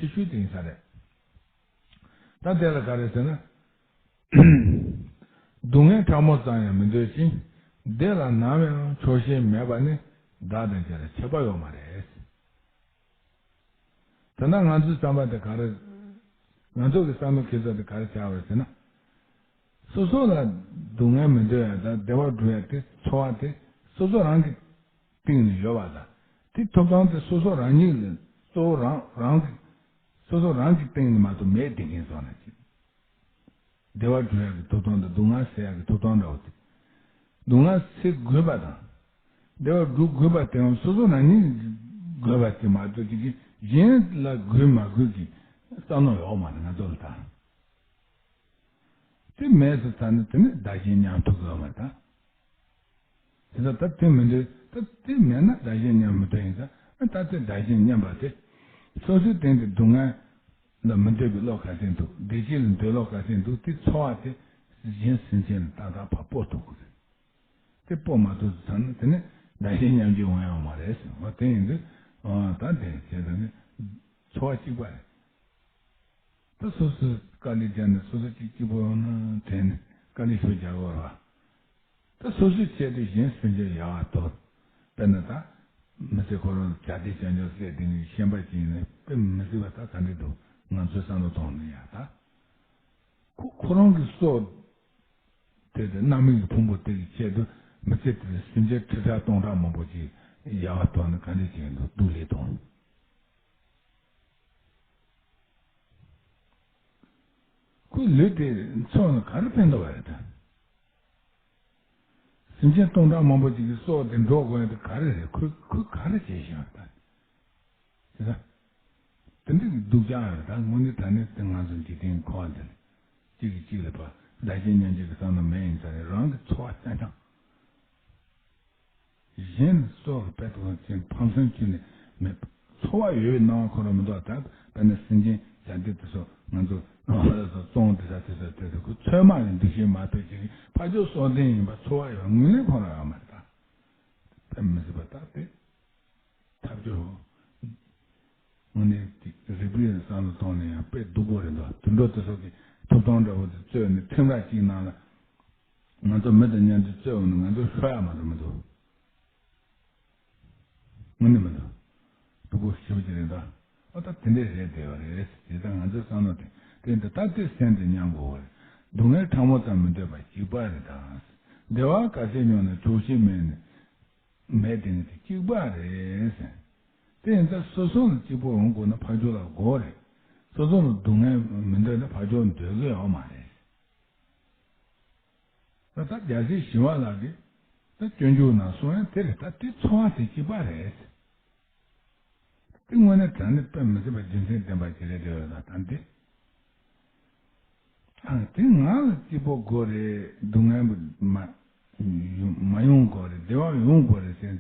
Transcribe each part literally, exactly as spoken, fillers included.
ཤུལ་དེ་ཡིན་ས་རེད། ད་དེ་ལ་ག་རེ་ཟེར་ན། སྡུག་བསྔལ་ཕྲ་མོ་ཙམ་ཡང་མི་འདོད་ཅིང་། བདེ་ལ་ནམ་ཡང་ཆོག་ཤེས་མེད་པ་ནི། བདག་དང་གཞན་ལ་ཁྱད་པར་ཡོད་མ་རེད། ད་ལྟ་ང་ཚོའི་བསམ་པ་དེ་ག་རེ། ང་ཚོ་གི་བསམ་བློ་འཁྱེར་ས་དེ་ག་རེ་ཆགས་པ་རེད་ཟེར་ན། སོ་སོ་ལ་སྡུག་བསྔལ་མི་འདོད་ཡ་དང་བདེ་བ་སྒྲུབ་ཡ་དེ་ཚོར་བ་དེ་སོ་སོ་རང་གི་སྟེང་ནས་ཡོད་པ་དང་། དེ་ཐོབ་ཐང་དེ་སོ་སོ་རང་ཉིད་ལ་གཙོ་བོ་རང་རང་གི་སོ་སོ་རང་གི་སྟེང་ནས་མ་གཏོགས་མེད་བསྡད་མཁན་སོང་ན་ཅིག་བདེ་བ་སྒྲུབ་ཡ་གི་ཐོབ་ཐང་དང་སྡུག་བསྔལ་སེལ་ཡ་གི་ཐོབ་ཐང་འདྲ་བོ་དེ། སྡུག་བསྔལ་སེལ་དགོས་པ་དང་། བདེ་བ་སྒྲུབ་དགོས་པ་དེའང་སོ་སོ་རང་ཉིད་དགོས་པ་དེ་མ་གཏོགས་ཅིག་གིས་གཞན་ལ་དགོས་མ་དགོས་ཀྱི་བསམ་བློ་ཡོད་མ་རེད་ང་ཚོ་ལ་ད། དེ་མེད་སོང་ཙང་ནི་དེ་ནི་བདག་གཞན་མཉམ་ཐུག་ཡོད་མ་རེད་ད། དེ་ལ་ད་དེ་མི་འདོད་ད་དེ་མེད་ན་བདག་གཞན་མཉམ་མི་འདོད་ཡིན་ཙང་ཨ་ད་དེ་བདག་གཞན་མཉམ་པ་དེ། སོ་སོའི་སྟེང་དུ་སྡུག་བསྔལ་ལ་མི་འདོད་པའི་བློ་ག་ཚད་འདུག་བདེ་སྐྱིད་ལ་འདོད་བློ་ག་ཚད་འདུག་དེ་ཚོར་བ་དེ་གཞན་སེམས་ཅན་ལ་ཏག་ཏག་ཕར་སྤོ་ཐུབ་དགོས་རེད། དེ་སྤོ་མ་ཐུབ་ཙང་ནི་དེ་ནི་བདག་གཞན་མཉམ་བརྗེ་འོང་ཡོད་མ་རེད་ཟེར་བ་དེ་ཡིན་དུས་ཨ་ད་དེ་བྱས་ཙང་ནི་ཚོར་བ་གཅིག་པ་རེད། ད་སོ་སོས་དཀའ་ལས་བརྒྱབ་ནས་སོ་སོ་གཅིག་གཅིག་པོ་ཡོང་ན་དྲན་ནས་དཀའ་ལས་ཤུགས་རྒྱག་དགོས་རེད་བ། ད་སོ་སོའི་ཆེད་དུ་གཞན་སེམས་ཅན་ཡག་པ་དོར། དཔེར་ན་ད་མི་ཚེ་ཁོ་རང་གྱ་སྟེ་བྱང་ཆུབ་སེམས་ལྡན་གྱི་ཤན་པ་ཅིག་ཡིན་ན་དཔེ་མི་སྲིད་པ་ད་ག་འདྲ་འདུག་ང་ཚོའི་བསམ་བློ་གཏོང་ན་ཡག་ད། ཁོ་ཁོ་རང་གི་སྲོག་དེ་དེ་རྣམ་སྨིན་གྱི་ཕུང་པོ་དེ་གི་ཆེད་དུ་མི་ཚེ་དེ་སེམས་ཅན་ཁྲི་ཕྲག་སྟོང་ཕྲག་མང་པོ་ཅིག་ཡག་པ་དོར་ན་ག་འདྲ་ཅིག་ཡིན་འདུག་སྡུག་ལས་གཏོང་། ཁོའི་ལུས་དེ་འཚོ་ན་ག་རེ་ཕན་ཐོགས་པ་རེད་ད། སེམས་ཅན་སྟོང་ཕྲག་མང་པོ་ཅིག་གི་སྲོག་དེ་འགྲོ་དགོས་ཡ་དེ་ག་རེ་རེད། ཁོས་ཁོས་ག་རེ་བྱས་ཤག་ད། དེ་ད། དེ་འདྲ་གི་སྡུག་ཅག་རེད་ད། དངོས་གནས་དྲང་གནས་དེ་ང་ཚོ་འཇིག་རྟེན་འཁོར་བ་འདི་ནས་གཅིག་གིས་གཅིག་ལ་ཕར་བདག་གཞན་མཉམ་བརྗེ་གི་བསམ་བློ་མེད་ཡིན་ཙང་རང་གི་འཚོ་བ་རྐྱང་རྐྱང་། གཞན་སྲོག་གི་དཔེ་ཐོག་ཅན་ཕངས་སེམས་ཅན་ནི་མེད། འཚོ་བ་ཡོད་པའི་སྣང་བ་ཁོ་རང་མི་འདུག་ད་དཔེར་ན་སེམས་ཅན་བྱ་འདི་དེ་ཚོ་ང་ཚོ་ལ་སོགས་བཙོང་དེ་ས་དེ་ཚོ་དེ་ཚོ་ཁོ་ཚོད་མ་ཡིན་འདུ་ཤེས་མ་གཏོགས་ཅིག་ཕར་ཕྱོགས་སྲོག་ལྡན་ཡིན་པ་འཚོ་བ་ཡོད་ངོས་ལེན་ཁོ་རང་ཡོད་མ་རེད་ད། དཔེ་མི་སྲིད་པ་ད་དེ་ཐབས་སྐྱོ། དངོས་གནས་ཀྱི་རིག་པའི་བསམ་བློ་གཏོང་ནས་ཡང་དཔེ་སྡུག་པོ་རེད་འདུག་དུད་འགྲོ་དེ་ཚོ་གི་ཐོབ་ཐང་འདྲ་བོ་དེ་རྩོད་ནས་ཐེངས་ར་གཅིག་ནང་ལ། ང་ཚོ་མི་དང་མཉམ་དུ་རྩོད་འོང་ན་ང་ཚོ་ཤོར་ཡ་མ་གཏོགས་མི་འདུག་དངོས་གནས་མི་འདུག་སྡུག་པོ་ཞེ་པོ་ཅིག་རེད་ད། ཨ་ད་དེ་འདྲས་རེད་བསྡད་པ་རེད། དེ་ལྟར་ང་ཚོའི་བསམ་བློ་དེ་དེ་འདི་ལྟ་སྟེ་སེམས་དེ་མཉམ་དགོས་པ་རེད། སྡུག་བསྔལ་ཕྲ་མོ་ཙམ་མི་འདོད་པ་གཅིག་པ་རེད་ད། བདེ་བ་ག་ཚད་མྱོང་ན་ཆོག་ཤེས་མེད་ནས་མེད་དེ་ནི་དེ་གཅིག་པ་རེད། དེ་ཡིན་ཙང་སོ་སོ་ལ་གཅིག་པོ་འོང་དགོས་ན་ཕར་ཕྱོགས་ལ་དགོས་རེད། སོ་སོ་ལ་སྡུག་བསྔལ་མི་འདོད་ན་ཕར་ཕྱོགས་འདོད་གི་ཡོད་མ་རེད། ད་ལྟ་རྒྱལ་སྲས་ཞི་བ་ལྷ་གིས་ད་སྤྱོད་འཇུག་ནང་གསུངས་ཡ་དེ་རེད། ད་དེ་འཚོ་བ་དེ་གཅིག་པ་རེད། དེ་དངོས་གནས་དྲང་གནས་དཔེ་མི་སྲིད་པ་རྒྱུ་མཚན་ལྡན་པ་ཅིག་རེད་དེ་རེད་ད་ད་འདི། ཨ་དེ་ང་ལ་གཅིག་པོ་དགོས་རེད། སྡུག་བསྔལ་མ་མ་ཡོང་དགོས་རེད། བདེ་བ་ཡོང་དགོས་རེད་ཟེར།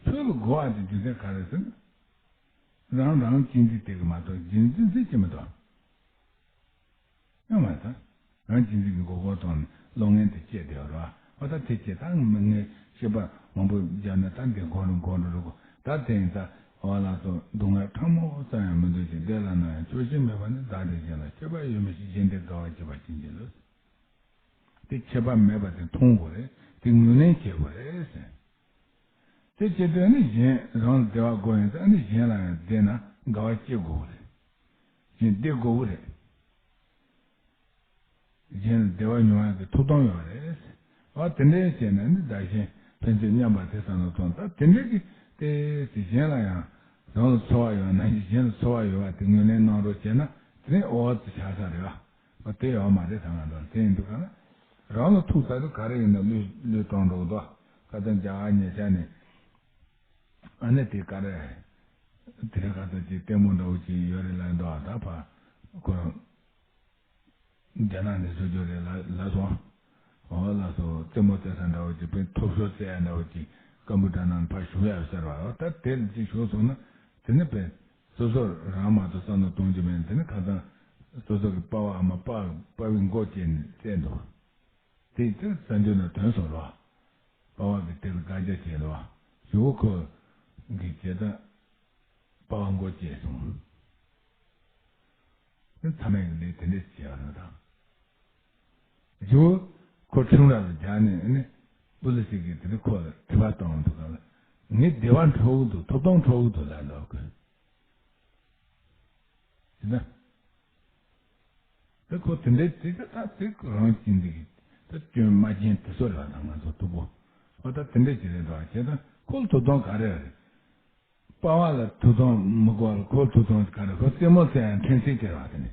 ཁྱོད་ལ་དགོས་པ་དེ་རྒྱུ་མཚན་ག་རེ་ཟེར་ན། རང་རང་གཅེས་འཛིན་དེ་གི་མ་གཏོགས་རྒྱུ་མཚན་ཅི་མི་འདུག་ཡོད་མ་རེད་ད། རང་གཅེས་འཛིན་གྱི་མགོ་སྐོར་གཏོང་ནས་བློ་ངན་དེ་སྐྱེས་བསྡད་ཡོད་རེད་བ། ཨོ་ད་དེ་སྐྱེས་ད་མི་ངན་བཤད་པ་མང་པོ་བརྒྱབ་ནས་ད་འདི་མགོ་རུ་མགོ་རུ་རུ་གོ་ད་དེ་ཡིན་ད། ཨོ་ལགས་སོ། སྡུག་བསྔལ་ཕྲ་མོ་ཙམ་ཡང་མི་འདོད་ཅིང་། བདེ་ལ་ནམ་ཡང་ཆོག་ཤེས་མེད་པ་ནི། བདག་དང་གཞན་ལ་ཁྱད་པར་ཡོད་མི་ཤེས། གཞན་དེ་དགའ་བ་སྐྱེད་པ་ཅན་གྱི་ལུས། དེ་ཁྱད་པར་མེད་པ་དེ་མཐོང་དགོས་རེད། དེ་ངོས་ལེན་བྱེད་དགོས་རེད་ཟེར། དེ་བྱེད་དུས་ནི་གཞན་རང་ལ་བདེ་བ་དགོས་ཡིན་ཙང་ནི་གཞན་ལ་ཡང་བདེ་ན་དགའ་བ་སྐྱེ་དགོས་རེད། གཞན་བདེ་དགོས་རེད། གཞན་ལ་བདེ་བ་མྱོང་ཡག་གི་ཐོབ་ཐང་ཡོད་རེད། ཨ་དེ་འདྲའི་བྱས་ན་ནི་བདག་གཞན་ཕན་ཚུན་མཉམ་པ་དེ་བསམ་བློ་ཐོངས། ད་དེ་འདྲའི་གི་དེ་དེ་གཞན་ལ་ཡང་རང་ལ་ཚོར་བ་ཡོད་ན་གཞན་ལ་ཚོར་བ་ཡོད་པ་དེ་ངོས་ལེན་གནང་རོགས་བྱས་ན་དེ་ནི་འོ་དེ་ཆགས་ས་རེད་བ། ཨ་དེ་ཡོད་མ་རེད་ད་ང་ཚོ་ལ། དེ་ཡིན་དུས་ག་ན་རང་ལ་ཐུག་ཚར་དུས་ག་རེ་ཡིན་ན་བློས་བློས་གཏོང་འགྲོ་གི་འདུག་ཁ་སང་རྒྱ་གར་ཉེ་ཆར་ནས་ཨ་ནི་དེ་ག་རེ་དེ་ཁ་སང་ཅིག་ལྟད་མོ་འདྲ་བོ་ཅིག་ཡོད་རེད་ལབ་འདུག་ཨ་ད་ཕ་ཁོ་རང་། རྒྱ་ནག་ནས་བཟོ་རྒྱུ་རེད་ལ་ལ་སོང་། འོ་ལ་སོ་རྩེད་མོ་རྩེ་ས་འདྲ་བོ་ཅིག་དཔེ་ཐོབ་ཤོར་རྩེ་ཡ་འདྲ་བོ་ཅིག་ཀམ་པུ་ཊར་ནང་ཕར་ཞུགས་ཡ་ཟེར་བ་ད་དེ་ལ་ཅིག་ཞུགས་སོང་ན་དེ་ནི་དཔེ་སོ་སོ་རང་མ་གཏོགས་བསམ་བློ་གཏོང་རྒྱུ་མེད། དེ་ནི་ཁ་སང་སོ་སོ་གི་པ་ཕ་ཨ་མ་པ་པ་ཕའི་མགོ་བཅད་ནས་རྩེ་འདུག་དེ་དེ་རྩ་འདོད་ན་དོན་སོང་རོ། པ་ཕ་གི་དེ་ལ་དགག་རྒྱ་བྱས་རོ། ཞུ་བོ་ཁོ་གི་བྱེད་སྟངས། པ་ཕ་མགོ་བཅད་སོང་། ཚང་མས་ལས་དེ་འདྲས་བྱས་པ་རེད་དང་། རྗེ་བོ་ཁོ་ཁྲིམས་ར་ལ་རྒྱག་ནས་ནི་པུ་ལི་སི་གིས་དེ་འདྲས་ཁོ་ལ་དྲི་བ་བཏང་འདུག་ག་ལ། ངའི་བདེ་བ་འཕྲོག་གི་འདུག་ཐོབ་ཐང་འཕྲོག་གི་འདུག་ལབ་འདུག་གི། དེ་ན། དེ་ཁོ་དེ་འདྲའི་དེ་ད་ད་དེ་རང་གཅེས་འཛིན་གྱི་ད་སྐྱོན་མ་རྐྱེན་དེ་ཚོ་རེད་བ། ད་ང་ཚོ་སྡུག་པོ་ཨོ་ད་དེ་འདྲས་ཅིག་རེད་འདུག་བ། བྱས་ད་ཁོ་ལ་ཐོབ་ཐང་ག་རེ་རེད། པ་ཕ་ལ་ཐོབ་ཐང་མི་དགོས་པ་ལ་ཁོ་ལ་ཐོབ་ཐང་ག་རེ། ཁོ་རྩེད་མོ་རྩེ་ཡང་ཕྲན་ཚེགས་དེ་རེད་བ། དེ་ནི་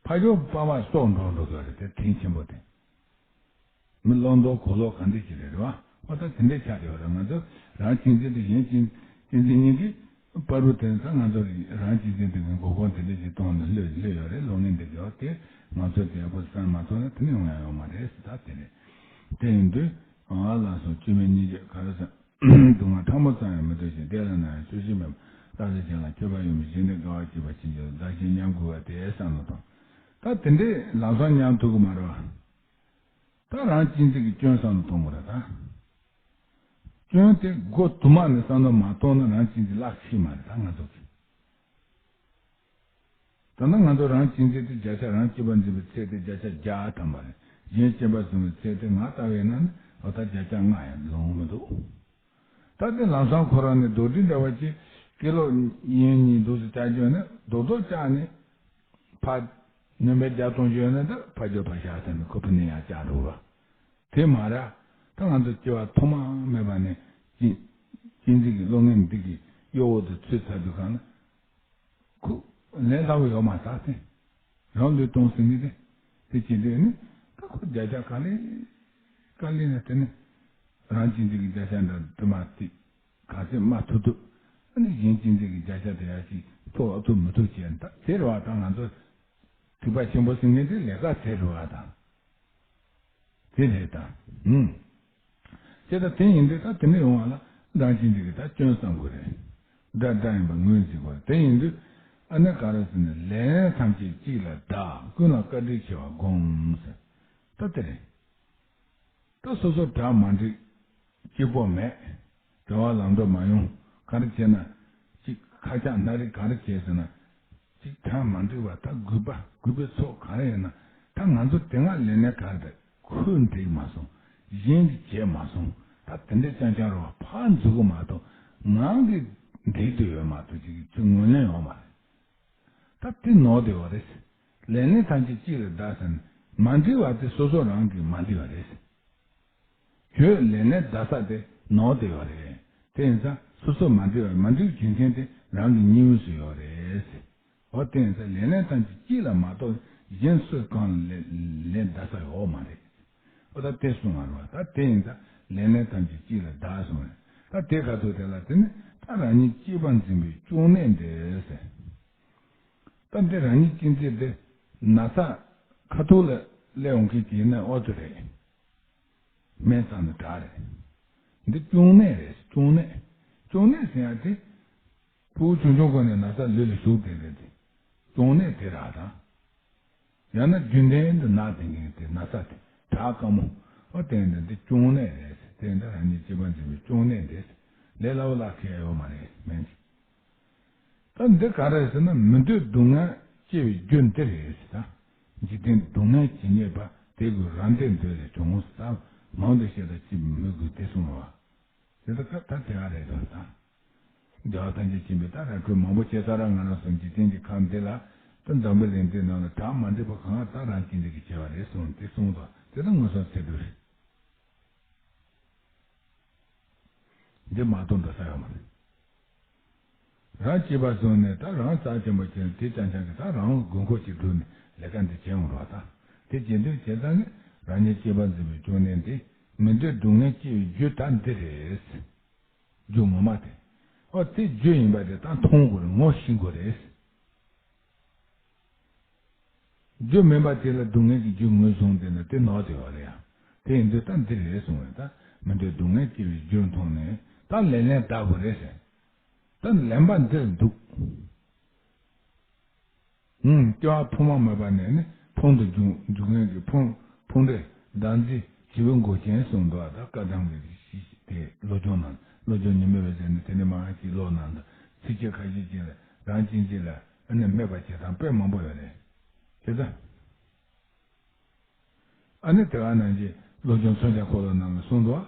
ཕ་ཇོ་པ་ཕ་སྲོག་འགྲོ་འགྲོ་གི་རེད། དེ་དྲིན་ཆེན་པོ་དེ། མི་བློ་མདོག་གོ་ལོག་ག་འདྲ་ཞིག་རེད་རེད་བ། ཨོ་ད་དེ་འདྲའི་ཆ་རེད་བ། ད་ང་ཚོ་རང་གཅེས་འཛིན་དེ་གཞན་གཅེས་གཅེས་འཛིན་གཉིས་ཀྱི་བར་དུ་དེ་ད་ང་ཚོ་རང་གཅེས་འཛིན་དེ་གི་མགོ་སྐོར་དེ་འདྲ་ཞིག་གཏོང་ནས་ལྷོད་ལྷོད་ཡོད་རེད། ལོ་ངན་འདི་གི་ཨོ་དེ་ང་ཚོ་དེ་ཡག་པོ་བསམ་མ་ཐུབ་ན་དེ་ནི་ཡོང་ཡ་ཡོད་མ་རེད་ཟེར། ད་དེ་རེད། དེ་ཡིན་དུས་ཨ་ལགས་སོ་བཅོས་མིན་སྙིང་རྗེ་ག་རེ་ཟེར། སྡུག་བསྔལ་ཕྲ་མོ་ཙམ་ཡང་མི་འདོད་ཅིང་། བདེ་ལ་སྣང་ཡང་སྤྱོད་ཤེས་མེད་པ། བརྟག་དཔྱད་ཅན་ལ་མཁས་པ་ཡོད་མིན་ཞིག་ནི། དགའ་བ་སྐྱིད་པ་ཕྱིན་ཅི་ལོག་བདག་གཞན་མཉམ་མགུ་བ་དེ་བསམ་བློ་གཏོང་། ད་དེ་འདྲའི་ལམ་སང་མཉམ་ཐུག་གི་མ་རེད་བ། ད་རང་གཅེས་འཛིན་གྱི་སྐྱོན་བསམ་བློ་གཏོང་དགོས་རེད་ད། སྐྱོན་དེ་མགོ་དུ་མ་ནས་བསམ་བློ་མ་གཏོང་ན་རང་གཅེས་འཛིན་བརླག་ཤེས་མ་རེད་ད་ང་ཚོ་གི། ད་ལྟ་ང་ཚོ་རང་གཅེས་འཛིན་དེ་བརྒྱ་ཆ་རང་གཅེས་པར་འཛིན་པའི་ཚད་དེ་བརྒྱ་ཆ་བརྒྱ་ཐམ་པ་རེད། གཞན་གཅེས་པར་བཟུང་བའི་ཚད་དེ་ང་ལྟ་བས་ན་ནི་ཨོ་ད་བརྒྱ་ཆ་ལྔ་ཡང་ལོང་མི་འདུག་ད་དེ་ལམ་སང་ཁོ་རང་ནི་རྡོག་སྒྲིལ་འདྲ་བ་ཅིག་ཀི་ལོ་ཡན་གཉིས་འདུག་སེ་བཅག་རྒྱུ་ནི་རྡོག་རྡོག་བཅག་ནས་ཕར་ནུས་པས་རྒྱབ་གཏོང་རྒྱུ་ནི་ད་ཕར་རྒྱབ་ཕར་བཞག་ཟེར་ནས་ཁོ་ཕུ་ནས་ཡང་བཅག་འགྲོ་བ། དེ་མ་ར་ད་ང་ཚོ་སྐྱེ་བ་ཐོག་མ་མེད་པ་ནས་གཅེས་གཅེས་འཛིན་གྱི་བློ་ངན་འདི་གི་གཡོ་འོག་ཏུ་ཚུད་ཚར་དུས་གང་ན། ཁོ་ལས་སླ་པོ་ཡོད་མ་རེད་དེ། རང་ལུས་གཏོང་ཟེར་མཁན་དེ། དེ་བྱེད་དུས་ནི་ད་ཁོ་བརྒྱ་ཆ་ག་ལེ་ག་ལེ་ནས་དེ་ནི་རང་གཅེས་འཛིན་གྱི་བརྒྱ་ཆ་འདྲ་དུ་མ་དེ་ག་ཚད་མ་ཐུབ་ཐུབ། ཨ་ནི་གཞན་གཅེས་འཛིན་གྱི་བརྒྱ་ཆ་དེ་ཡར་ཅིག་ཐོབ་ཐུབ་མི་ཐུབ་བྱས་ད་དེ་རེད་བ། ད་ང་ཚོ་ཐེག་པ་ཆེན་པོ་ཟེར་མཁན་དེ་ལས་ཀ་དེ་རེད་བ་ད། དེ་རེད་ད། ཨུམ། དེ་ལྟ་དེ་ཡིན་དུས་ད་དེ་འདྲ་ཡོང་བ་ལ་རང་གཅེས་འཛིན་གྱི་ད་སྐྱོན་བསམ་དགོས་རེད། དགྲ་དགྲ་ཡིན་པ་ངོས་འཛིན་དགོས་རེད། དེ་ཡིན་དུས་ཨ་ནི་ག་རེ་ཟེར་ན། ལས་ངན་ཐམས་ཅད་གཅིག་ལ་བདག །ཀུན་ལ་བཀའ་དྲིན་ཆེ་བར་བསྒོམ་ཟེར། ད་དེ་རེད། ད་སོ་སོ་གྲ་མ་འགྲིག་གཅིག་པོ་མེད། གྲྭ་བ་ལམ་འགྲོ་མ་ཡོང་། ག་རེ་བྱས་ན། གཅིག་ཁ་ཆག་སྣ་རིག་ག་རེ་བྱས་ཟེར་ན། གཅིག་གྲ་མ་འགྲིག་པ་ད་རྒུད་པ་རྒུད་པའི་ཚོགས་ག་རེ་ཡིན་ན། ད་ང་ཚོ་དེ་སྔ་ལས་ངན་ག་རེ་ད་ཁོས་འགྲིག་མ་སོང་། གཞན་གྱིས་བྱས་མ་སོང་། ད་དེ་འདྲའི་རྐྱང་རྐྱང་རེད་བ། ཕར་འཛུལ་གི་མ་གཏོགས་ངང་གིས་འགྲིག་འདོད་ཡོད་མ་གཏོགས་ཅིག་ཅིག་ངོས་ལེན་ཡོད་མ་རེད། ད་དེ་ནོར་བསྡད་པ་རེད། ལས་ངན་ཐམས་ཅད་གཅིག་ལ་བདག་ཟེར་ན། མ་འགྲིག་པ་དེ་སོ་སོ་རང་གིས་མ་འགྲིག་པ་རེད། ཁྱོད་ལས་ངན་བདག་ས་དེ་ནོར་བསྡད་པ་རེད། དེ་ཡིན་ཙང་སོ་སོ་མ་འགྲིག་པ་མ་འགྲིག་རྒྱུ་མཚན་དེ་རང་གི་གཉིས་འོས་སུ་ཡོད་རེད། འོ་དེ་ཡིན་ཙང་ལས་ངན་ཐམས་ཅད་གཅིག་ལ་མ་གཏོགས་གཞན་སུ་གང་ལ་ལས་ལས་བདག་ས་ཡོད་མ་རེད། འོ་ད་དེ་གསུངས་པ་རེད་བ། ད་དེ་ཡིན་ཙང་ལས་ངན་ཐམས་ཅད་གཅིག་ལ་བདག་གསུངས་རེད། ད་དེ་ག་ཚོད་དེ་ལ་དེ་ནི་ད་རང་ཉིད་གཅེས་པར་འཛིན་པའི་གཅུང་ནད་འདི་ཟེར། ད་འདི་རང་ཉིད་གཅེས་འཛིན་དེ་ན་ཚ་ཁ་ཐུག་ལ་སླེབས་ཡོང་མཁན་ཅིག་ཡིན་ན་ཨོ་ཙི་རེད། སྨན་ཚང་ནས་དྲག་རེད། འདི་གཅུང་ནད་རེད། གཅུང་ནད། གཅུང་ནད་ཟེར་ཡ་དེ། ཕྲུ་གུ་ཆུང་ཆུང་སྒང་ནས་ན་ཚ་ལུས་ལ་ཞུགས་བསྡད་རེད་དེ། གཅུང་ནད་དེ་རེད་ད། ཡང་ན་རྒྱུན་ལྡན་དུ་ན་བསྡད་མཁན་དེ་ན་ཚ་དེ་དྲག་དཀའ་མོ། ཨོ་དེ་འདི་འདི་གཅུང་ནད་རེད། དེ་འདི་རང་ཉིད་གཅེས་པར་འཛིན་པའི་གཅུང་ནད་རེད། ལས་སླ་པོ་ལ་ཁེལ་ཡོད་མ་རེད་སྨན་གྱི། ད་འདི་ག་རེ་ཟེར་ན་མི་འདོད་སྡུག་བསྔལ་སྐྱེ་བའི་རྒྱུ་འདི་རེད་ཟེར། འཇིག་རྟེན་སྡུག་བསྔལ་ཇི་སྙེད་པ། དེ་ཀུན་རབ་འདོད་འདོད་ལས་བྱུང་ཟེར། མང་དུ་བཤད་དང་ཅི་མི་དགོས་དེ་གསུངས་པ། དེ་ལྟར་ད་དེ་ག་རེད་དོ་ད། རྒྱལ་བ་ཐམས་ཅད་མཁྱེན་པས་ད་ར་སྤྲོད་མང་པོ་བྱས་ས་ར་ང་རང་ཚོ་འཇིག་རྟེན་གྱི་ཁམས་འདི་ལ་ད་འཛམ་བུ་གླིང་འདི་ནང་ལ་གྲ་མ་འགྲིག་པ་གང་ད་རང་གཅེས་འཛིན་གྱིས་བྱས་པ་རེད་གསུངས་དེ་གསུངས་དང་དེ་ད་ངོ་སོ་ཚེ་འདུ་རེད། འདི་མ་གཏོགས་འགྲོ་ས་ཡོད་མ་རེད། རང་གཅེས་པར་བཟུང་ནས་ད་རང་རྩ་ཆེན་པོ་བྱས་ནས་དེ་རྐྱང་རྐྱང་གིས་ད་རང་དགོས་མཁོ་ཅིག་བསྒྲུབས་ནས་ལས་ཀ་འདི་བྱས་འོང་རོགས་ད། དེ་བྱེད་འདོད་བྱེད་ཙང་ནི་རང་ཉིད་གཅེས་པར་འཛིན་པའི་གཅུང་ནད་འདི་མི་འདོད་སྡུག་བསྔལ་སྐྱེ་བའི་རྒྱུ་ད་འདི་རེད། རྒྱུ་ངོ་མ་དེ། ཨོ་དེ་རྒྱུ་ཡིན་པ་དེ་ད་མཐོང་དགོས་རེད། ངོ་ཤེས་དགོས་རེད། རྒྱུ་མིན་པ་དེ་ལ་སྡུག་བསྔལ་གྱི་རྒྱུ་ངོས་བཟུང་བསྡད་ན་དེ་ནོར་བསྡད་པ་རེད་ཡ། དེ་ཡིན་དུས་ད་འདི་རེད་གསུངས་པས་ད་མི་འདོད་སྡུག་བསྔལ་སྐྱེ་བའི་རྒྱུར་མཐོང་ནས་ད་ལས་ངན་བདག་དགོས་རེད་ཟེར། ད་ལེན་པ་འདིར་འདུག་ཨུམ། སྐྱེ་བ་ཕུང་པོ་མེད་པ་ནས་ནི་ཕུང་དུ་འཇུག་འཇུག་མཁན་གྱི་ཕུང་ཕུང་འདྲེ་བདག་འཛིན་བྱིས་པའི་མགོ་ཅན་གསུངས་འདུག་ད་བཀའ་གདམས་ཀྱི་ད་ལོ་རྒྱུས་ནང་ལོ་རྒྱུས་ཉི་མའི་འོད་ཟེར་ནི་དེ་ནས་མ་ཅིག་ཀློག་གནང་འདུག་ཚིགས་བཅད་ཁ་ཤས་ཅིག་ལ་རང་གཅེས་འཛིན་ལ་ཨ་ནི་སྨད་པ་བྱེད་སྟངས་དཔེ་མང་པོ་ཡོད་རེད། དེ་ལྟ། ཨ་ནི་དེ་ག་ནང་བཞིན་བློ་སྦྱོང་མཚོན་བྱ་འཁོར་ལོ་ནང་ལ་གསུངས་འདུག་ཨ།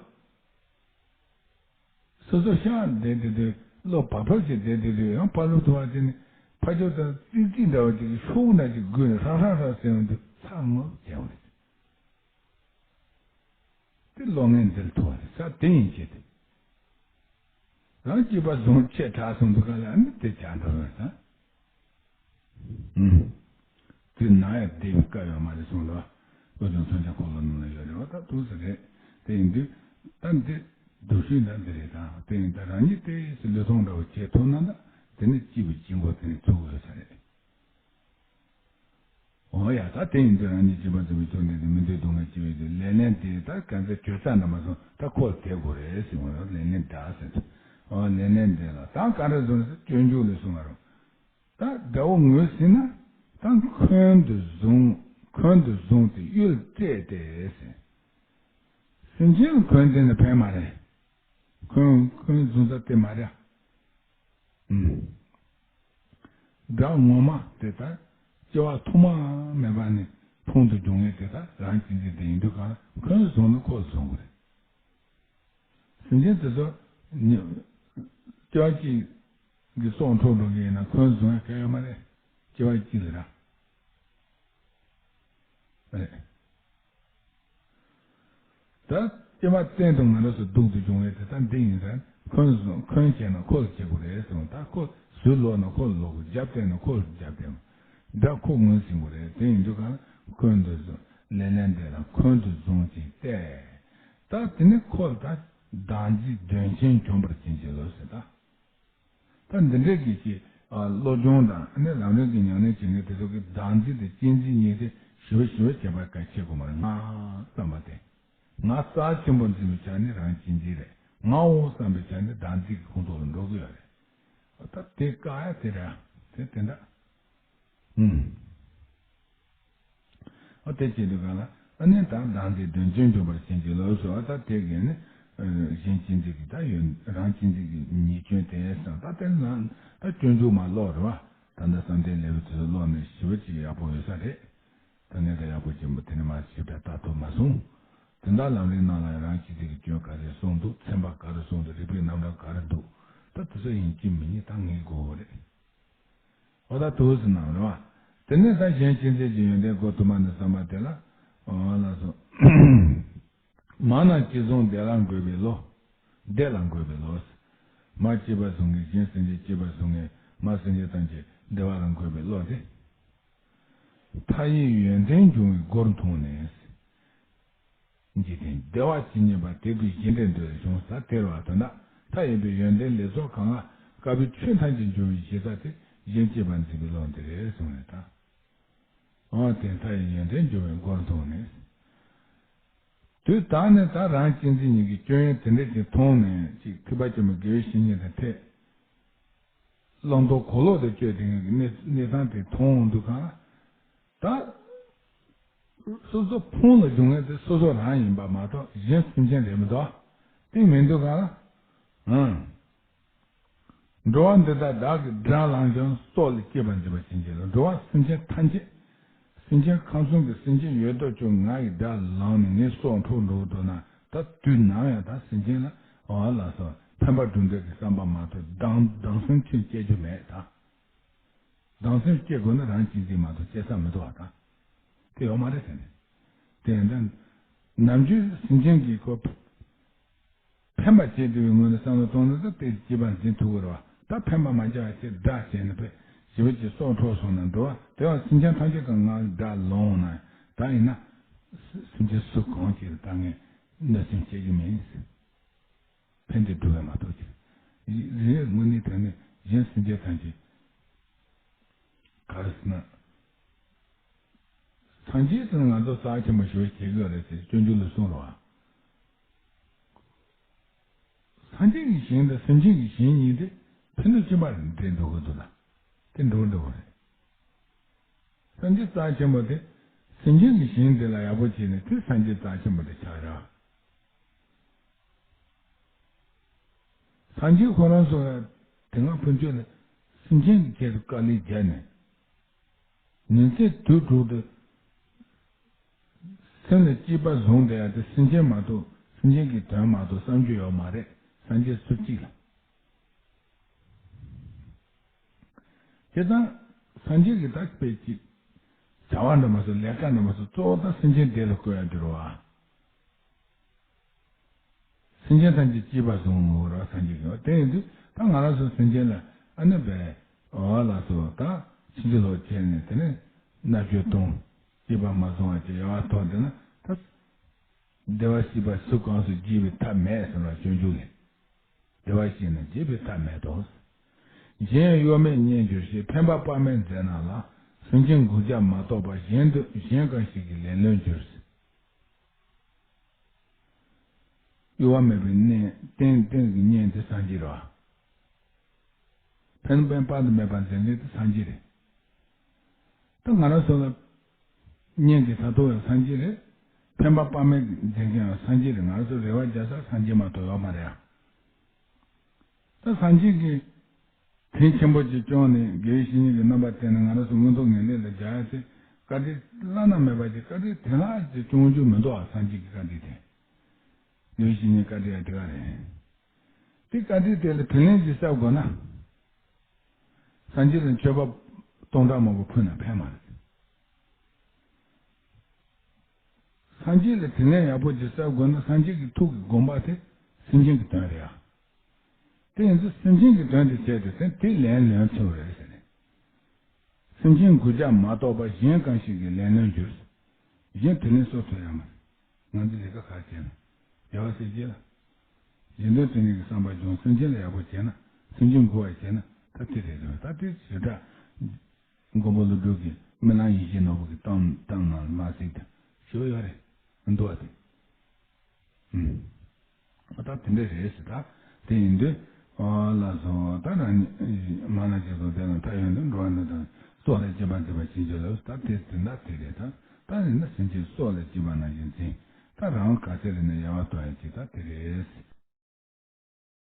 སོ་སོ་ཤ་བདེ་དེ་དུས་བློ་བག་ཕེབས་ཀྱིས་བདེ་དེ་དུས་ཡང་ཕ་ལུ་ཐུ་བ་དེ་ནི་ཕ་ཇོ་དང་ཙིག་ཙིག་འདྲ་བ་ཅིག་གི་ཤོག་འདྲ་ཅིག་བསྒུལ་ནས་ཧྲག་ཧྲག་ཧྲག་ཟེར་ཡོང་དུས་ཚ་ངོ་བྱས་པ་རེད། དེ་བློ་ངན་འདིར་ཐུག་པ་རེད་ས། དེ་ཡིན་ཆེད་དུ། རང་སྐྱིད་པ་བཟུང་ཆེ་དྲག་སོང་འདུག་ག་ལ་ཨ་ནི་དེ་བྱ་འགྲོ་བས་ས། ཨུམ། དེ་ན་ཡང་བདེ་བའི་སྐབས་ཡོད་མ་རེད་གསུངས་ལ། བློ་སྦྱོང་མཚོན་བྱ་འཁོར་ལོ་ནང་ལ་ཡོད་རེད་བ། ད་འདུག་ས་རེད། དེ་ཡིན་དུས་ད་འདི་འདུག་ཤུལ་ད་འདི་རེད། ད་དེ་ཡིན་ད་རང་ཉིད་དེ་སུ་ལུས་ཐོང་འདྲ་བོ་བྱེད་ཐུབ་ན་ད་དེ་ནི་སྐྱིད་པའི་སྐྱིད་འགོ་དེ་ནི་ཚུགས་ཡོད་ས་རེད། འོ་ཡ། ད་དེ་ཡིན་དུས་རང་ཉིད་སྐྱིད་པ་འཛིན་པའི་ཚུལ་འདི་ནི་མི་འདོད་སྡུག་བསྔལ་སྐྱེ་བའི་དུས་ལས་ལན་དེ་ད་ག་ཚོད་བྱོས་ཚར་ན་མ་སོང་ད་ཁོ་དེ་དགོས་རེད་ཟེར་བ་ལས་ལན་འདྲ་ཟེར། འོ་ལས་ལན་འདི་ལ་ད་ག་འདྲ་བཟུང་ཟེར་སྤྱོད་འཇུག་ལས་གསུངས་པ་རུ། ད་དགྲ་བོ་ངོས་ཟིན་ན་ད་འཁོན་དུ་བཟུང་འཁོན་དུ་བཟུང་སྟེ་གཡུལ་སྤྲད་དེ་ཟེར། སེམས་ཅན་ལ་འཁོན་དེ་ནི་ཕན་མ་རེད། འཁོན་འཁོན་བཟུང་ས་དེ་མ་རེད། ཨུམ། དགྲ་ངོ་མ་དེ་ལྟར་སྐྱེ་བ་ཐོག་མ་མེད་པ་ནས་ཕུང་དུ་འཇུག་ངེས་དེ་ལྟར་རང་གཅེས་འཛིན་དེ་ཡིན་དུས་གང་ལ་འཁོན་བཟུང་ན་ཁོ་བཟུང་དགོས་རེད། སེམས་ཅན་དེ་ཚོ་ཉི་སྐྱེ་བ་གཅིག་གི་སྲོག་འཕྲོག་འགྲོ་གི་ཡིན་ན་འཁོན་བཟུང་ཡ་གལ་ཡོད་མ་རེད། སྐྱེ་བ་གཅིག་ལ་ར། རེད། ད་སྐྱེ་བ་བཙན་དུ་ང་རང་ཚོ་སྡུག་ཏུ་བྱུང་བས་དེ་ལྟར་འདི་ཡིན་ཟེར་འཁོན་བཟུང་འཁོན་བྱས་ན་ཁོ་ལ་བྱེད་དགོས་རེད་གསུངས། ད་ཁོ་ཟུར་ལོག་ན་ཁོ་ལ་ལོག་དགོས། རྒྱབ་བལྟས་ན་ཁོ་ལ་རྒྱབ་བལྟས་དགོས། དགྲ་ཁོ་ངོས་ཟིན་དགོས་རེད། དེ་ཡིན་དུས་གང་འཁོན་དུ་བཟུང་ལས་ལན་འདི་ལ་འཁོན་དུ་བཟུང་ཅིང་གཏད། ད་དེ་ནི་ཁོ་ལ་ད་བདག་འཛིན་གདོན་ཆེན་འཇོམས་པར་བྱིན་གྱིས་རློབས་ཟེར་ད། ད་འདི་འདྲའི་གི་ཅིག་ཨ་བློ་སྦྱོང་དང་ཨ་ནི་ལམ་རིམ་གྱི་ཉམས་ལེན་བྱེད་མཁན་དེ་ཚོ་གི་བདག་འཛིན་དང་གཅེས་འཛིན་གཉིས་དེ་ཞི་བ་ཞི་བ་བྱེད་པ་གལ་ཆེ་གོ་མ་རེད། ང་བསམ་པ་དེ་ང་རྩ་ཆེན་པོ་འཛིན་པའི་ཆ་ནས་རང་གཅེས་འཛིན་རེད། ངའོ་བསམ་པའི་ཆ་ནས་བདག་འཛིན་གྱི་ཁོངས་གཏོགས་ལ་འགྲོ་གི་ཡོད་རེད། ད་དེ་བཀག་ཡ་དེ་རེད། དེ་དེ་འདྲ། ཨུམ། ཨ་དེ་བྱེད་དུས་གང་ལ་ཨ་ནི་ད་བདག་འཛིན་གདོན་ཆེན་འཇོམས་པར་བྱིན་གྱིས་རློབས་སོ། ཨ་ད་དེ་གས་ནི་གཞན་གཅེས་འཛིན་གྱི་ད་ཡོད། རང་གཅེས་འཛིན་གྱི་ཉེས་སྐྱོན་དེ་སང་ད་དེ་ན་ད་སྤྱོད་འཇུག་མ་ཀློག་རེད་བ། ད་ལྟ་བསམ་གཏན་ལེའུ་དེ་ཚོ་ཀློག་ནས་ཞི་བ་ཅིག་ཡག་པོ་ཡོད་ས་རེད། ད་ངས་ད་ཡག་པོ་ཆེན་པོ་དེ་ནི་མ་ཞིབ་ཕྲ་ལྟ་ཐུབ་མ་སོང་། དེ་འདྲ་ལམ་རིམ་ནང་ལ་རང་གཅེས་འཛིན་གྱི་སྐྱོན་ག་རེ་གསུངས་འདུག་ཚན་པ་ག་རེ་གསུངས་འདུག་རིགས་པའི་རྣམ་གྲངས་ག་རེ་འདུག་ད་དེ་ཚོ་ཡིན་གཅིག་མིན་གཉིས་ད་ངེས་དགོས་རེད། འོ་ད་དུས་སུ་ནང་རེད་བ། དེ་ནས་ད་གཞན་གཅེས་འཛིན་གྱི་ཡོན་ཏན་གོ་ཐུབ་མ་ནི་བསམ་པ་དེ་ལ། འོ་ལགས་སོ། མ་ན་གཅེས་བཟུང་བདེ་ལ་འགོད་པའི་བློ། བདེ་ལ་འགོད་པའི་བློ། མ་གཅེས་པ་བཟུང་གིས་གཞན་སེམས་ཅན་གཅེས་པ་བཟུང་ངེས་མ་སེམས་ཅན་ཐམས་ཅད་བདེ་བ་ལ་འགོད་པའི་བློ་དེ། མཐའ་ཡས་ཡོན་ཏན་འབྱུང་བའི་སྒོར་མཐོང་ནས། འཇིག་རྟེན་བདེ་བ་ཇི་སྙེད་པ་དེ་དག་གཞན་དོན་འདོད་ལས་བྱུང་ས་དེར་བ་དོན་དག་མཐའ་ཡས་པའི་ཡོན་ཏན་ལེགས་ཚོགས་གང་ལ་དཀར་པོའི་ཆོས་ཐམས་ཅད་འབྱུང་བའི་གཞི་རྩ་དེ་གཞན་གཅེས་པར་འཛིན་པའི་བློ་འདི་རེད་གསུངས་ནས་ད། འོ་དེ་མཐའ་ཡས་ཡོན་ཏན་འབྱུང་བའི་སྒོར་མཐོང་ནས། དུས་ད་ནི་ད་རང་གཅེས་འཛིན་གཉིས་ཀྱི་སྐྱོན་ཡོན་དེ་འདྲ་ཅིག་མཐོང་ནས་ཅིག་ཐེག་པ་ཆེན་པོའི་དགེ་བའི་བཤེས་གཉེན་དང་འཕྲད། བླང་དོར་གོ་ལོག་ཏུ་སྤྱོད་དེ་ངེས་ཀྱི་གནས་གནས་སྟངས་དེ་མཐོང་འོང་དུས་གང་ལ། ད། སོ་སོ་ཕུང་ལ་འབྱུང་མཁན་དེ་སོ་སོ་རང་ཡིན་པ་མ་གཏོགས་གཞན་སེམས་ཅན་རེད་མི་འདུག་དེ་མི་འདུག་གང་ལ། ཨང་། འགྲོ་བ་འདི་དག་བདག་གིས་དགྲར་ལངས་ཀྱང་སྲོག་ལ་སྐྱེས་པར་འཛིན་པ་ཅན་གྱི་ལ་འགྲོ་བ་སེམས་ཅན་ཐམས་ཅད། སེམས་ཅན་ཁམས་གསུམ་གྱི་སེམས་ཅན་ཡོད་དོ་ཅོག་ང་ཡི་དགྲར་ལངས་ནས་ངའི་སྲོག་འཕྲོག་འགྲོ་འདོད་ན་ད་དུས་ནམ་ཡང་ད་སེམས་ཅན་ལ་འོ་ལགས་སོ་ཕན་པ་སྒྲུབ་འདོད་ཀྱི་བསམ་པ་མ་གཏོགས་སྡང་སྡང་སེམས་ཁྱོན་སྐྱེ་རྒྱུ་མེད་ད། སྡང་སེམས་སྐྱེ་དགོས་ན་རང་གཅེས་འཛིན་མ་གཏོགས་སྐྱེ་ས་མི་འདུག་བ་དང་། དེ་ཡོད་མ་རེད་དེ་ནི། དེ་ཡིན་ད། ནམ་རྒྱུན་སེམས་ཅན་གྱི་ཁོ། ཕན་པ་བྱེད་འདོད་པའི་ངོས་ནས་བསམ་བློ་གཏོང་ན་ད་དེ་གཅེས་པར་འཛིན་ཐུབ་ཀྱི་རེད་བ། ད་ཕན་པ་མ་བྱ་བ་ཞིག་དགྲ་བྱས་ནས་པས་ཞི་བ་ཅིག་སྲོག་འཕྲོག་སོང་ན་འགྲོ་བ་དེ་བ་སེམས་ཅན་ཐམས་ཅད་ཀྱི་ངང་དགྲ་ལོང་ན་ད་ཡིན་ན། སེམས་ཅན་སུ་གང་ཅིག་ལ་ད་ངས་གནོད་སེམས་བྱེད་ཀྱི་མིན། ཕན་བདེ་སྒྲུབ་པ་མ་གཏོགས་ཀྱི། རེད་དངོས་གནས་དྲང་གནས་གཞན་སེམས་ཅན་ཐམས་ཅད་ག་རེ་ཟེར་ན། སངས་རྒྱས་ཟེར་ན་ང་ཚོ་རྩ་ཆེན་པོ་ཞེ་པོ་བྱེད་ཀྱི་ཡོད་རེད་ཟེར་སྤྱོད་འཇུག་ལ་གསུངས་རོགས་ཨ། སངས་རྒྱས་ཀྱི་ཞིང་དང་སེམས་ཅན་གྱི་ཞིང་གཉིས་དེ་ཕན་ཚུན་གཅིག་པ་རེད་འདྲེས་འགྲོ་གི་འདུག་ལ། དེ་འགྲོ་འགྲོ་གི་རེད། སངས་རྒྱས་རྩ་ཆེན་པོ་དེ་སེམས་ཅན་གྱི་ཞིང་དེ་ལ་ཡག་པོ་བྱས་ནས་དེ་སངས་རྒྱས་རྩ་ཆེན་པོ་དེ་ཆགས་ར། སངས་རྒྱས་ཁོ་རང་ཚོ་དེ་སྔ་ཕན་ཚུན་ལ་སེམས་ཅན་གྱི་ཆེད་དུ་དཀའ་ལས་བརྒྱབ་ནས། ཉིན་མཚན་དུས་དྲུག་ཏུ་སེམས་ལ་སྐྱིད་པ་བཟུང་བསྡད་ཡ་དེ་སེམས་ཅན་མ་གཏོགས་སེམས་ཅན་གྱི་དོན་མ་གཏོགས་བསམ་རྒྱུ་ཡོད་མ་རེད། སངས་རྒྱས་སུ་གཅིག་ལ། དེ་དང་སངས་རྒྱས་ཀྱི་ད་དཔེ་གཅིག་བྱ་བ་འདྲ་མ་སོང་ལས་ཀ་འདྲ་མ་སོང་གཙོ་བོ་ད་སེམས་ཅན་བདེ་ལ་བཀོད་ཡ་འདི་རེད་བ། སེམས་ཅན་ཐམས་ཅད་སྐྱིད་པ་བཟུང་ངོ་ར་སངས་རྒྱས་ཀྱིས། དེ་ཡིན་དུས་ད་ང་རང་ཚོ་སེམས་ཅན་ལ་ཨ་ནི་བས་འོ་ལགས་སོ་ད་ཕྱིན་ཅི་ལོག་བྱས་ནས་དེ་ནས་མནར་གཅོད་གཏོང་སྐྱིད་པ་མ་བཟུང་བ་བྱས་ཡ་བ་ཐོག་དེ་ན་ད་བདེ་བར་གཤེགས་པ་སུ་གང་སུ་བརྗེད་པའི་ཐབས་མེད་ཟེར་བ་སྤྱོད་འཇུག་ལས། བདེ་བར་གཤེགས་ན་བརྗེད་པའི་ཐབས་མེད་དོ། གཞན་གཡོ་མེད་རྙེད་འགྱུར་ཞེས་འཕེན་པ་དཔག་མེད་མཛད་ན་ལ། སེམས་ཅན་མགོ་བརྒྱ་མ་གཏོགས་པ་གཞན་དུ་གཞན་གང་ཞིག་གིས་ལེན་ལོན་འགྱུར། གཡོ་བ་མེད་པའི་གནས་རྟེན་རྟེན་གྱི་གཉེན་དེ་སངས་རྒྱས་རེད་བ། ཕན་པའི་དཔག་ཏུ་མེད་པ་མཛད་མཁན་དེ་སངས་རྒྱས་རེད། ད་ང་རང་ཚོ་ལ་གཉེན་གྱི་ས་ཐོག་ཡང་སངས་རྒྱས་རེད། ཕན་པ་དཔག་མེད་མཛད་མཁན་ཡང་སངས་རྒྱས་རེད། ང་རང་ཚོ་རེ་བ་རྒྱག་ས་སངས་རྒྱས་མ་གཏོགས་ཡོད་མ་རེད་ཨ། ད་སངས་རྒྱས་ཀྱིས་དྲིན་ཆེན་པོ་ཅིག་བསྐྱངས་ནས་དགེ་བའི་བཤེས་གཉེན་གྱི་རྣམ་པ་བསྟན་ནས་ང་རང་ཚོ་མངོན་མཐོ་ངེས་ལེགས་ལ་སྦྱར་ཡ་དེ་བཀའ་དྲིན་བླ་ན་མེད་པ་ཅིག་བཀའ་དྲིན་དེ་ལྷག་ཅིག་སྐྱོང་རྒྱུ་མི་འདུག་ཨ། སངས་རྒྱས་ཀྱི་བཀའ་དྲིན་དེ། དགེ་བའི་བཤེས་གཉེན་བཀའ་དྲིན་ཡང་དེ་ག་རེད། དེ་བཀའ་དྲིན་དེ་ལ་དྲིན་ལན་ཅིག་གསབ་དགོས་ན། སངས་རྒྱས་ལ་མཆོད་པ་སྟོང་ཕྲག་མང་པོ་ཕུལ་ན་ཕན་མ་རེད། སངས་རྒྱས་ལ་དྲིན་ལན་ཡག་པོ་ཅིག་གསབ་དགོས་ན་སངས་རྒྱས་ཀྱི་ཐུགས་ཀྱི་དགོངས་པ་དེ་སེམས་ཅན་གྱི་དོན་རེད་ཨ། དེ་ཡིན་ཚེ་སེམས་ཅན་གྱི་དོན་དེ་བྱས་ཏེ་དེ་དེ་ལན་ལོན་ཆེ་བ་རེད་ཟེར་ནས། སེམས་ཅན་མགོ་བརྒྱ་མ་གཏོགས་པ་གཞན་གང་ཞིག་གིས་ལན་ལོན་འགྱུར། གཞན་དྲིན་ལན་གསོ་ཐུབ་ཡ་མ་རེད། ང་ཚོ་ལས་ཀ་ག་རེ་བྱས་ན། རྒྱལ་བ་སྲས་བཅས་ལ། གཞན་དོན་དོན་གཉེར་གྱི་བསམ་པ་སྦྱོང་སེམས་ཅན་ལ་ཡག་པོ་བྱས་ན་སེམས་ཅན་མགོ་བ་བྱས་ན་ད་དེ་རེད་འདུག་ད་དེ་ཞེ་དྲག་མགོན་པོ་ཀླུ་སྒྲུབ་ཀྱིས་རྨི་ལམ་ཡིད་བཞིན་ནོར་བུ་གི་གཏམ་གཏམ་ནང་ལ་མ་གཟིགས་དང་ཞུ་ཡོད་རེད་འདུག་བ་དེ། ཨུམ། ད་དེ་འདྲ་རེད་ཟེར་ད། དེ་ཡིན་དུས། ཨོ་ལགས་སོ་ད་རང་ཉིད་མ་ན་ཅིག་སོ་དེ་ལ་མཐའ་ཡོན་དུ་འགྲོ་བ་འདི་དང་སྲོག་ལ་སྐྱིད་པ་འཛིན་པ་ཕྱིན་ཅི་ལོག་ད་དེ་དེ་འདྲ་དེ་རེད་ད། ད་ཡིན་ན་སེམས་ཅན་སྲོག་ལ་སྐྱིད་པ་ནང་བཞིན་འཛིན། ད་རང་ག་ཚད་རེད་ན་ཡལ་བ་གཏོང་ཡ་ཅིག་ད་དེ་རེད།